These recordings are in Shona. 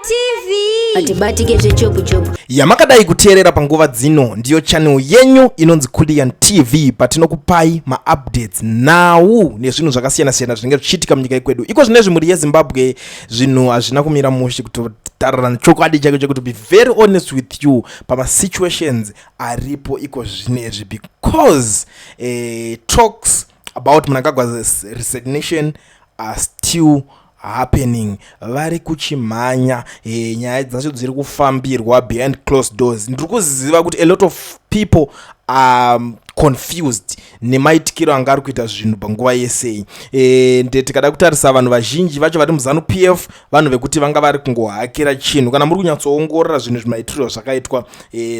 TV. Atibatike zvechopu chopu. Yamakadai kuteerera panguva dzino ndiyo channel yenyu inonzi Kulian TV, patinokupai maupdates, nhau nezvinhu zvakasiyana-siyana zvinenge zvichiitika munyika yekwedu. Iko zvinezvi, mhuri yeZimbabwe, zvinhu hazvina kumira mushe. Kutotarira chokwadi chako chekuti, be very honest with you, pamasituations aripo iko zvinezvi, because talks about Mnangagwa's resignation are still happening. Vari kuchimhanya, nyaya dzacho dziri kufambirwa behind closed doors. Ndiri kuziva kuti a lot of people are confused nemaitikiro anga ari kuita zvinhu panguva yesei. Nde tikada kutarisa, vanhu vazhinji vacho vari muZANU PF, vanhu vekuti vanga vari kungohakira chinhu. Kana muri kunyatsoongorora zvinhu, zvimaitiriro zvakaitwa,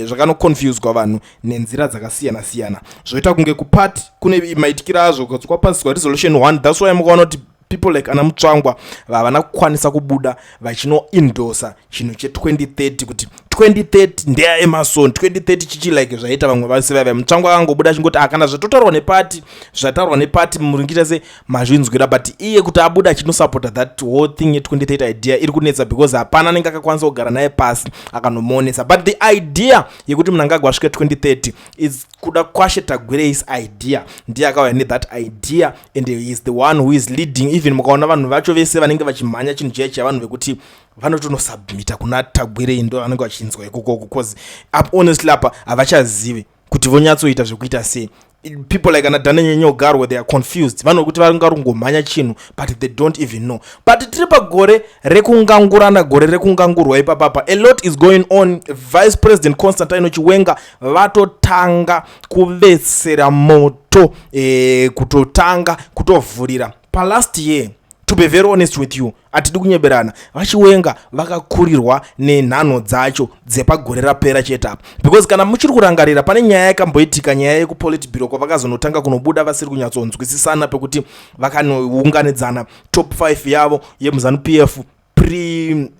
zvakanoconfuswa vanhu nenzira dzakasiyana siyana. Zvoita kunge kupati kune maitikiro azvo kwapasiswa resolution 1. That's why mukaona kuti people like ana Mutsvangwa havana kukwanisa kubuda vachinoendorsa chinhu che2030, kuti 2030 ndeyaEmmerson, 2030 chichi, like zvaita vamwe vase vaiva. Mutsvangwa akangobuda achingoti, "Ah, kana zvatotaurwa nepati, zvataurwa nepati, muringiita se mazvinzwira." But iye kuti abuda achinosupporta that whole thing ye2030 idea iri kunetsa, because hapana anenge akakwanisa kugara naye pasi akanomuonesa. But the idea yekuti Mnangagwa asvike 2030 is Kudakwashe Tagwirei's idea. Ndiye akauya nethat idea and he is the one who is leading. Even mukaona vanhu vacho vese vanenge vachimhanya chinhu chiya chavanhu vekuti vanotonosubmita kuna Tagwirei, ndo vanenge vachinzwa ikokoko, because honestly apa havachazivi kuti vonyatsoita zvekuita sei. People like ana Daniel Nyogarwe, they are confused. Vanhu vekuti vanga rungomhanya chinhu, but they don't even know. But tiri pagore rekungangurana, gore rekungangurwa ipapapa. A lot is going on. Vice President Constantino Chiwenga vatotanga kuvetsera moto, kutotanga kutovhurira palast year. To be very honest with you, hatidi kunyeberana, VaChiwenga vakakurirwa nenhanho dzacho dzepagore rapera chete apa, because kana muchiri kurangarira, pane nyaya yakamboitika, nyaya yekuPolitburo, kwavakazonotanga kunobuda vasiri kunyatsonzwisisana, pekuti vakanounganidzana top 5 yavo yemuZANU PF pre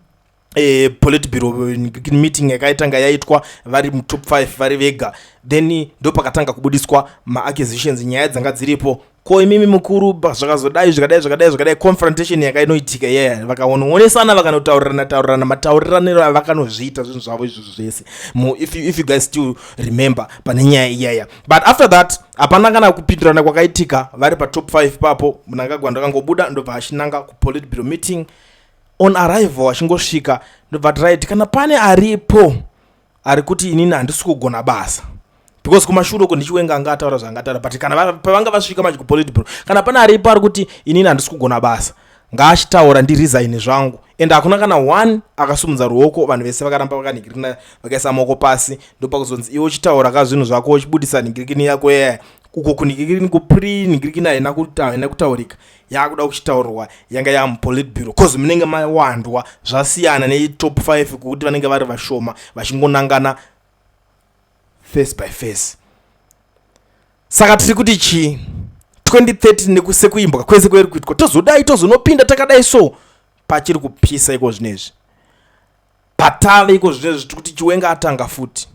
Politburo meeting yakaitanga yaitwa vari mutop 5 vari vega. Then ndo pakatanga kubudiswa maaccusations, nyaya dzanga dziripo, ko imimi mukuru, zvakazodai, zvakadai, zvakadai, zvakadai. Confrontation yakainoitika iyaya, vakaonoonesana, vakanotaurirana taurirana, matauriraniro avakanozviita zvinhu zvavo izvozvo zvese. If you guys still remember, pane nyaya iyaya. But after that hapana kana kupindirana kwakaitika vari patop 5 papo. Mnangagwa ndakangobuda, ndobva achinanga kuPolitburo meeting. On arrival, achingosvika, ndobva right, kana pane aripo ari kuti inini handisi kugona basa, because kumashure uko ndiChiwenga anga ataura zvaangataura, but kana pavanga vasvika manje kuPolitburo, kana pane aripo ari kuti inini handisi kugona basa, ngaachitaura, ndiresign zvangu. And hakuna kana one akasumudza ruoko. Vanhu vese vakaramba vakanhingirikina, vakaisa maoko pasi. Ndopakuzonzi, iwe uchitaura ka zvinhu zvako, uchibudisa nhingirikini yako yaya uko kunhingirikini kupri nhingirikini haina kutaurika, yakuda kuchitaurwa yanga yamuPolitburo, cause munenge mawandwa. Zvasiyana netop 5, kukuti vanenge vari vashoma vachingonangana face by face. Saka tiri kuti chii? 2030 nekusekuimbwa kwese kweri kuitwa, tozodai, tozonopinda takadai. So pachiri kupisa iko zvinezvi, patave iko zvinezvi, tiri kuti Chiwenga atanga futi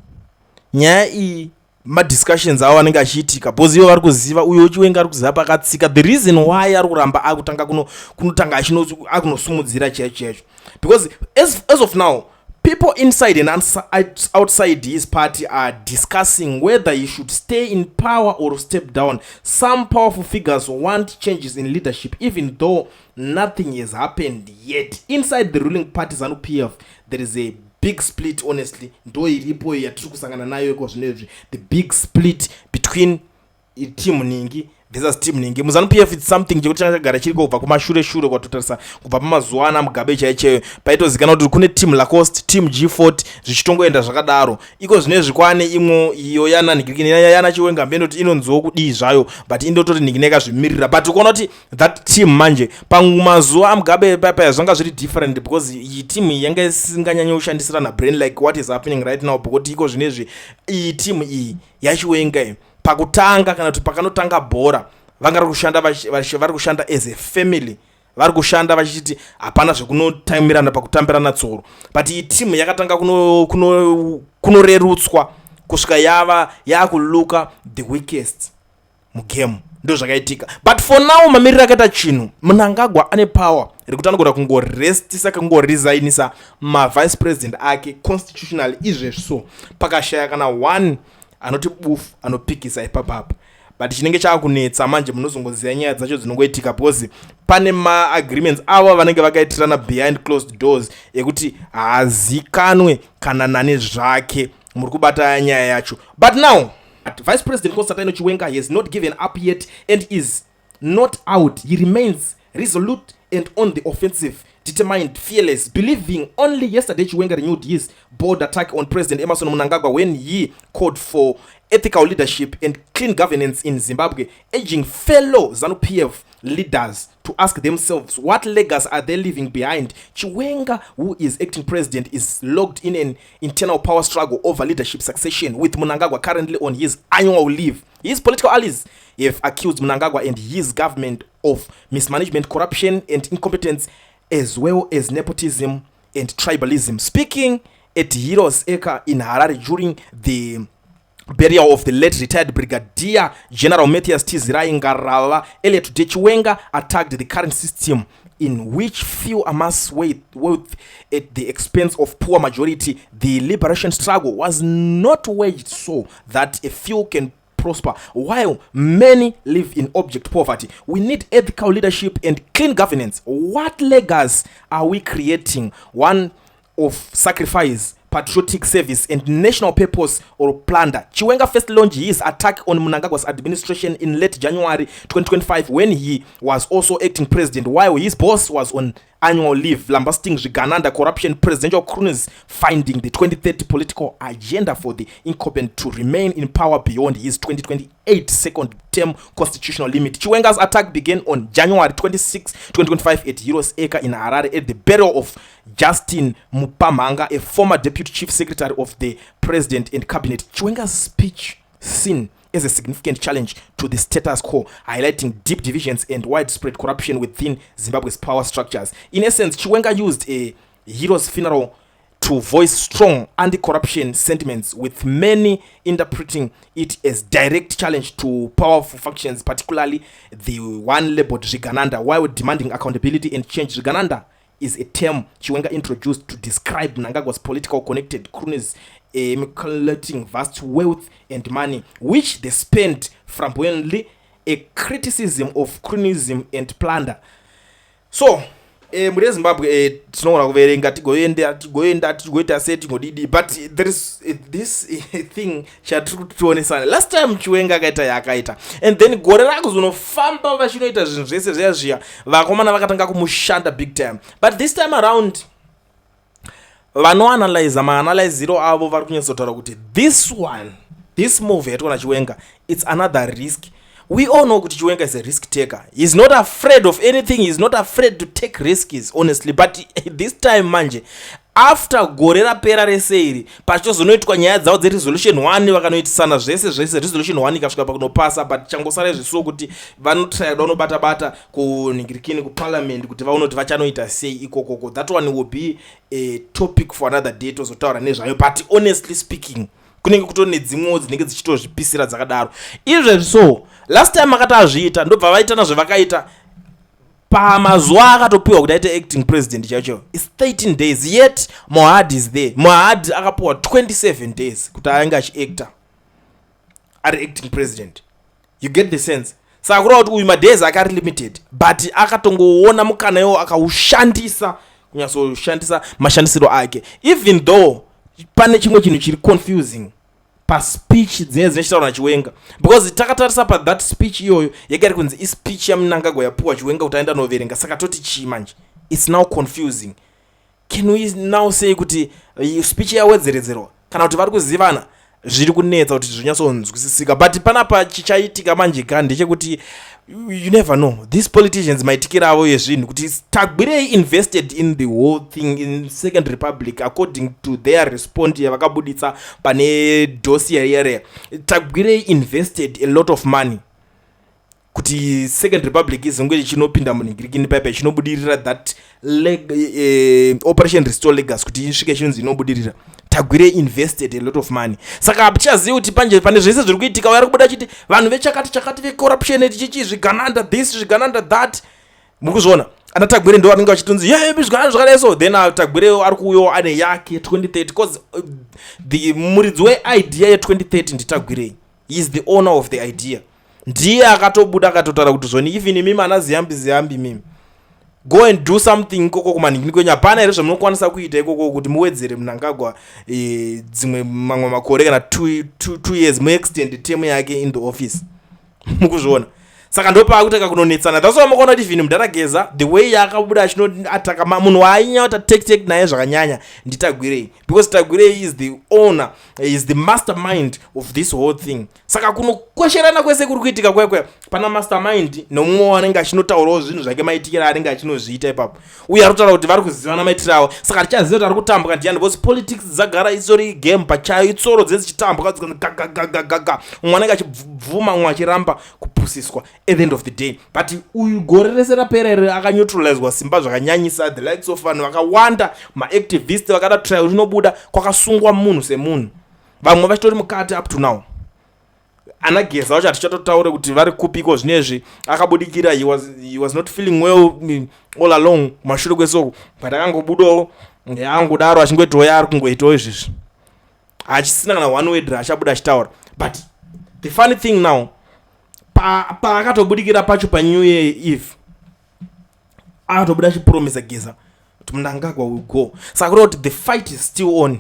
nyaya iyi. Madiscussions avo anenge achiitika, because ivo vari kuziva, uyo Chiwenga ari kuziva pakatsika. The reason why ari kuramba akutanga kunotanga akunosumudzira chaicho chaicho, because as of now, people inside and outside his party are discussing whether he should stay in power or step down. Some powerful figures want changes in leadership, even though nothing has happened yet. Inside the ruling party, ZANU PF, there is a big split. Honestly, ndo iripo yatiri kusangana nayo iko zvinezvi, the big split between team ningi versus team ningi muZANU PF. It's something chekuti changa chagara chiriko kubva kumashure shure, kwatotarisa kubva pamazuva ana Mugabe chaicheyo, paitozikanwa kuti kune team Lacoste, team G40, zvichitongoenda zvakadaro. Iko zvinezvi kwane imwe iyo yana nhingirikini, yana Chiwenga, mbendoti inonziwo kudii zvayo, but indotori nhingini yakazvimirira. But ukuona kuti that team manje, pamazuva aMugabe paya zvanga zviri different, because iyi team yanga isinganyanyi kushandisirana brain like what is happening right now, because iko zvinezvi iyi team iyi yaChiwenga iyi, pakutanga kana kuti pakanotanga bhora, vanga vari kushanda as a family, vari kushanda vachiti hapana zvekunotamirana pakutambirana tsoro. But iyi timu yakatanga kunorerutswa kusvika yava yakulooka the weakest mugame. Ndo zvakaitika. But for now, mamiriro akaita chinhu, Mnangagwa ane power rekuti anogona kungorestisa, kungoresignisa mavice president ake constitutionally izvezvi. So pakashaya kana one anoti bufu anopikisa ipapapa, but chinenge chaakunetsa manje, munozongoziva nyaya dzacho dzinongoitika, because pane maagreements avo vanenge vakaitirana behind closed doors ekuti haazikanwe kana nani zvake. Muri kubata nyaya yacho. But now, Vice President Constantino Chiwenga has not given up yet and is not out. He remains resolute and on the offensive, determined, fearless, believing. Only yesterday, Chiwenga renewed his bold attack on President Emmerson Mnangagwa when he called for ethical leadership and clean governance in Zimbabwe, urging fellow ZANU-PF leaders to ask themselves what legacy are they leaving behind. Chiwenga, who is acting president, is locked in an internal power struggle over leadership succession, with Mnangagwa currently on his annual leave. His political allies have accused Mnangagwa and his government of mismanagement, corruption and incompetence, as well as nepotism and tribalism. Speaking at Heroes Acre in Harare during the burial of the late retired Brigadier General Matthias Tizirai Ngarava earlier today, Chiwenga attacked the current system in which few amass wealth at the expense of poor majority. "The liberation struggle was not waged so that a few can prosper while many live in abject poverty. We need ethical leadership and clean governance. What legacy are we creating? One of sacrifice, patriotic service and national purpose, or plunder?" Chiwenga first launched his attack on Mnangagwa's administration in late January 2025, when he was also acting president while his boss was on annual leave, lambasting Zvigananda, corruption, presidential cronies, finding the 2030 political agenda for the incumbent to remain in power beyond his 2028 second term constitutional limit. Chiwenga's attack began on January 26, 2025 at Heroes Acre in Harare at the burial of Justin Mupamhanga, a former deputy chief secretary of the president and cabinet. Chiwenga's speech seen as a significant challenge to the status quo, highlighting deep divisions and widespread corruption within Zimbabwe's power structures. In essence, Chiwenga used a hero's funeral to voice strong anti-corruption sentiments, with many interpreting it as direct challenge to powerful factions, particularly the one labeled Zvigananda, while demanding accountability and change. Zvigananda is a term Chiwenga introduced to describe Mnangagwa's political connected cronies accumulating vast wealth and money, which they spend flamboyantly, a criticism of cronyism and plunder. So muri yeZimbabwe, tinogona kuverenga, tigoenda, tigoenda, tigoita sei, tigodidi, but there is this thing chatiri kutionesana. Last time Chiwenga akaita yaakaita, and then gore rakuzonofamba vachinoita zvinhu zvese zviya zviya, vakomana vakatanga kumushanda big time. But this time around, vanoanalyza maanalyziro avo vari kunyatsotaura kuti this one, this move yaitwa naChiwenga, it's another risk. We all know kuti Chiwenga is a risk taker. He's not afraid of anything. He's not afraid to take risks, honestly. But this time manje, after gore rapera rese iri, pachitozonoitwa nyaya dzavo dzeresolution 1, vakanoitisana zvese zvese, resolution 1 ikasvika pakunopasa. But changosara izvi kuti vanotraya kuda kunobata-bata kunhingirikini kuparliament kuti vaone kuti vachanoita sei ikokoko. That one will be a topic for another day, tozotaura nezvayo. But honestly speaking, kunenge kutori nedzimwewo dzinenge dzichitozvipisira dzakadaro izvezvi. So last time akati azviita, ndobva vaitana zvavakaita pamazuva akatopiwa kuti aite acting president chaicho. It's 13 days, yet Mohad is there. Mohad akapiwa 27 days kuti ainge achiacta ari acting president. You get the sense? Saka kureva kuti uyu madays ake ari limited, but akatongoona mukana iwo, akaushandisa, kunyatsoshandisa mashandisiro ake, even though pane chimwe chinhu chiri confusing paspeech dzinenge dzinechitaura naChiwenga, because takatarisa pathat speech iyoyo, yanga iri kunzi ispeech yaMnangagwa yapiwa Chiwenga kuti aenda noverenga. Saka toti chii manje? It's now confusing. Can we now say kuti speech yawedzeredzerwa kana kuti vari kuzivana? Zviri kunetsa kuti zvinyatsonzwisisika. But panapa chichaitika manje ka ndechekuti you never know these politicians, maitikiro avo ezvinhu, kuti Tagwirei invested in the whole thing in Second Republic. According to their respond yavakabuditsa pane dossier yere, Tagwirei invested a lot of money kuti Second Republic izonge ichinopinda munhingirikini paipa, ichinobudirira, that Operation Restore Legacy, kuti isvike chinonzi inobudirira. Tagwirei invested a lot of money. Saka hatichazivi kuti panje pane zvese zviri kuitika, vari kubuda chiti vanhu vechakati chakati, vecorruption, chichi, zvigananda this, zvigananda that. Muri kuzviona, ana Tagwirei ndo vanenge vachitonzi, "Ye, zvigananda zvakadai." So then Tagwirei ari kuuyawo ane yake 2030, because the muridzi weidea ye2030 ndiTagwirei. He is the owner of the idea. Ndiye akatobuda akatotaura kuti zvoni, even imimi ana Ziyambi Ziyambi, imimi go and do something ikoko kumanhingini kwenyu. Hapana here zvamunokwanisa kuita ikoko kuti muwedzere Mnangagwa dzimwe mamwe makore kana 2 years, muextend term yake in the office? Mukuzviona? Saka ndopaakuti kunonetsana. That's why makaona kuti even mudhara Geza, the way yaakabuda achinoataka munhu waainyanya kuti tek tek naye zvakanyanya ndiTagwirei, because Tagwirei is the owner, is the mastermind of this whole thing. Saka kunokwesherana kwese kuri kuitika kwekwe, pana mastermind nomumwe wanenge achinotaurawo zvinhu zvake, maitikiro anenge achinozviita ipapo. Uye ari kutaura kuti vari kuzivana maitiro avo. Saka tichaziva kuti ari kutambwa ndiani, because politics dzagara isori game pachayo, itsoro dzedzichitambwa gagagagagaga. Umwe anenge achibvuma, umwe achiramba kupusiswa at the end of the day. But uyu gore rese rapera iri akaneutralizwa simba zvakanyanyisa. The likes of vanhu vakawanda, maactivist vakada trial rinobuda, kwakasungwa munhu semunhu, vamwe vachitori mukati up to now. Ana Geza vacho hatichatotaure kuti vari kupiko zvinezvi. Akabudikira, he was not feeling well all along kumashure kwesoko, but akangobudawo angodaro achingoitawo yaari kungoitawo izvizvi, hachisina kana one word raachabuda achitaura. But the funny thing now, paakatobudikira pacho paNew Year Eve, akatobuda achipromisa Geza kuti Mnangagwa will go. Saka kureva kuti the fight is still on,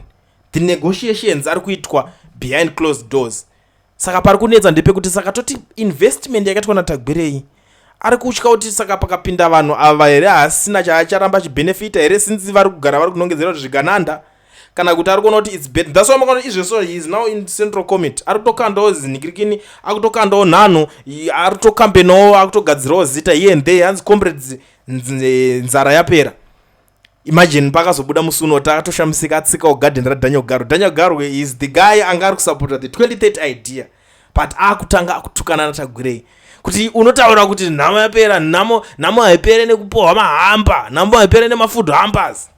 the negotiations ari kuitwa behind closed doors. Saka pari kunetsa ndepekuti, saka toti investment yakaitwa naTagwirei, ari kutya kuti saka pakapinda vanhu ava here, haasina chaacharamba achibenefita here, since vari kugara vari kunongedzera kuti zvigananda, kana kuti ari kuona kuti it's better? That's why makaona izveso he is now in central committee, ari kutokandawo zinikirikini, akutokandawo nhanho, ari kutokampenawo, akutogadzirawo zita here and there. Hanzi, "Comrades, nzara yapera." Imagine pakazobuda musi uno, takatoshamisika, atsikawo garden raDaniel Garwe. Daniel Garwe is the guy anga ari kusupporta the 2030 idea, but akutanga akutukana naTagwirei kuti unotaura kuti nhamo yapera. Nhamo, nhamo haipere nekupohwa mahampers, nhamo haipere nemafood hampers.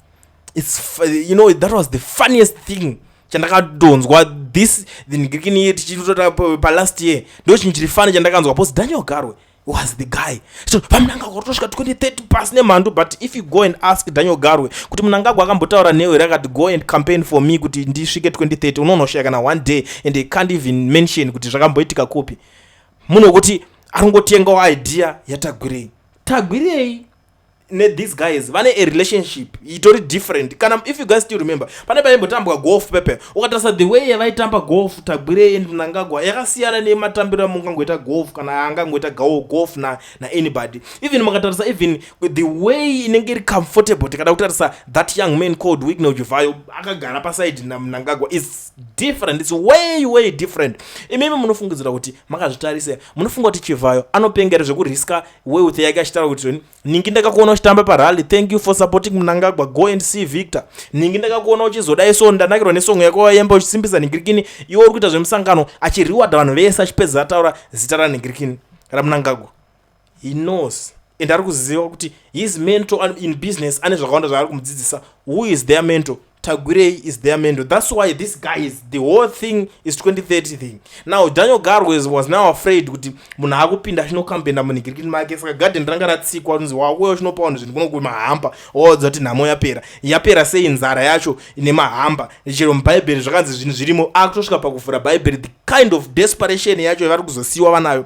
It's you know that was the funniest thing chandakadonzwa this ngirikini tichitota palast year. Ndo chinhu chiri funny chandakanzwa, because Daniel Garwe was the guy. So vaMnangagwa kutosvika 2030 pasi nemhandu. But if you go and ask Daniel Garwe kuti Mnangagwa akambotaura newe here akati, "Go and campaign for me kuti ndisvike 2030," unonoshaya kana one day, and he can't even mention kuti zvakamboitika kupi. Munhu wekuti aringotengawo idea yaTagwirei. Tagwirei nethese guys vane a relationship itori different. Kana if you guys still remember, pane paimbotambwa golf pepe, ukatarisa the way yavaitamba golf Tagwirei and Mnangagwa, yakasiyana nematambiro amungangoita golf kana angangoita golf na anybody. Even mukatarisa even the way inenge iri comfortable, tikada kutarisa that young man called Wicknell Chivayo akagara paside naMnangagwa, is different, it's way way different. Imimi munofungidzira kuti makazvitarisa, munofunga kuti Chivayo anopengera zvekuriska wealth yake achitaura kuti, "Ningi, ndakakuona uchitamba parally, thank you for supporting Mnangagwa, go and see Victor. Ningi, ndakakuona uchizodai, so ndanakirwa nesong yako wayemba uchisimbisa ningirikini, iwe uri kuita zvemusangano," achiriwadha vanhu vese, achipedza ataura zita raningirikini, raMnangagwa? He knows and ari kuziva kuti his mentor in business ane zvakawanda zvaari kumudzidzisa. Who is their mentor? Tagwirei is their mentor. That's why this guy is, the whole thing is 2030 thing. Now Daniel Garwe was now afraid kuti munhu akupinda achinokampena munhingirikini make. Saka garden ranga ratsikwa, kunzi wakuya uchinopa vanhu zvinhu kuno kumahampers, waudza kuti nhamo yapera. Yapera sei nzara yacho nemahampers? Chero mubhaibheri zvakanzi zvinhu zvirimo. Akutosvika pakuvhura bhaibheri, the kind of desperation yacho vari kuzosiyiwa vanayo.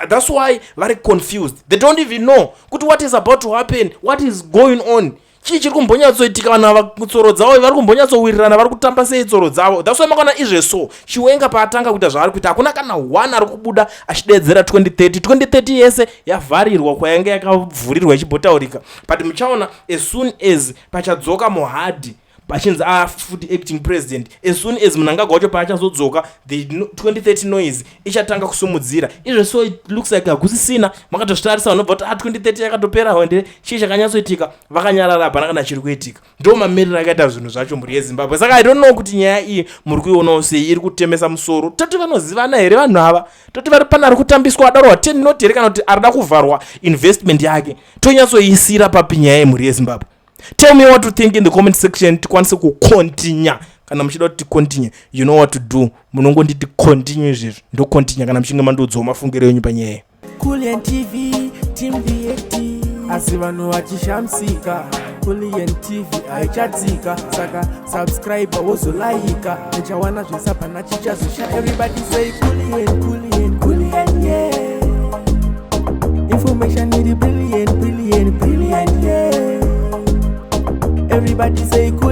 That's why vari confused. They don't even know kuti what is about to happen, what is going on, chii chiri kumbonyatsoitika. Vanhu ava tsoro dzavo vari kumbonyatsowirirana, vari kutamba sei tsoro dzavo? That's why makaona izveso Chiwenga paatanga kuita zvaari kuita, hakuna kana one ari kubuda achidedzera 2030. 2030 yese yavharirwa kwayange yakavhurirwa ichimbotaurika. But muchaona as soon as pachadzoka Mohadi, pachinzi afuti acting president, as soon as Mnangagwa wacho paachazodzoka, the 2030 noise ichatanga kusumudzira. Izvo so it looks like hakusisina. Makatozvitarisa, vanobva kuti a 2030 yakatopera wende, chii chakanyatsoitika? Vakanyarara, hapana kana chiri kuitika. Ndo mamiriro akaita zvinhu zvacho, mhuri yeZimbabwe. Saka I don't know kuti nyaya iyi muri kuionawo sei. Iri kutemesa musoro. Toti vanozivana here vanhu ava? Toti vari pana ari kutambiswa adarwa 10 not here, kana kuti arida kuvharwa investment yake? Tonyatsoisira papi nyaya yemhuri yeZimbabwe? Tell me what to think in the comment section, tikwanise kucontinue. Kana muchida kuti continue, you know what to do. Munongonditi continue izvezvi, ndocontinue kana muchinge mandiudzawo mafungiro enyu panyaya. Kulian TV, Team VAT. Asi vanhu vachishamisika, Kulian TV haichatsika. Saka subscribe, wozolaika, uchawana zvese, hapana chichazosha. Everybody say Kulian, Kulian, Kulian, yeah. Information iri brilliant, brilliant, brilliant, yeah. Everybody say Kulian.